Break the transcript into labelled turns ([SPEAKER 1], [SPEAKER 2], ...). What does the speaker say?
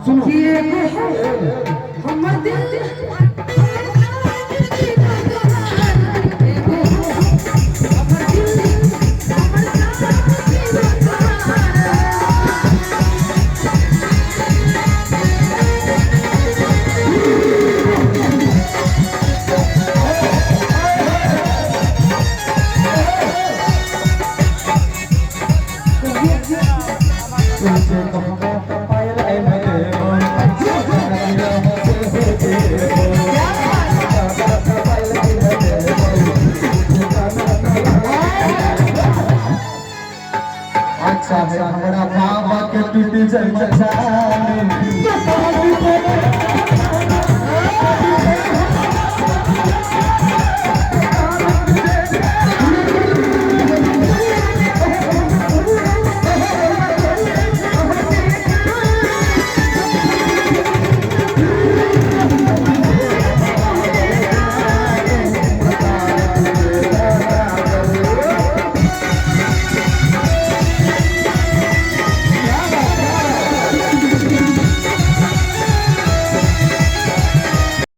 [SPEAKER 1] सुनू।
[SPEAKER 2] हमर दिल हमर दिल हमर
[SPEAKER 1] तुझे कहबो त पायल एमे देबो, से हो देबो। पायल एमे देबो। अच्छा है, हमरा बाबा के टूट जाय।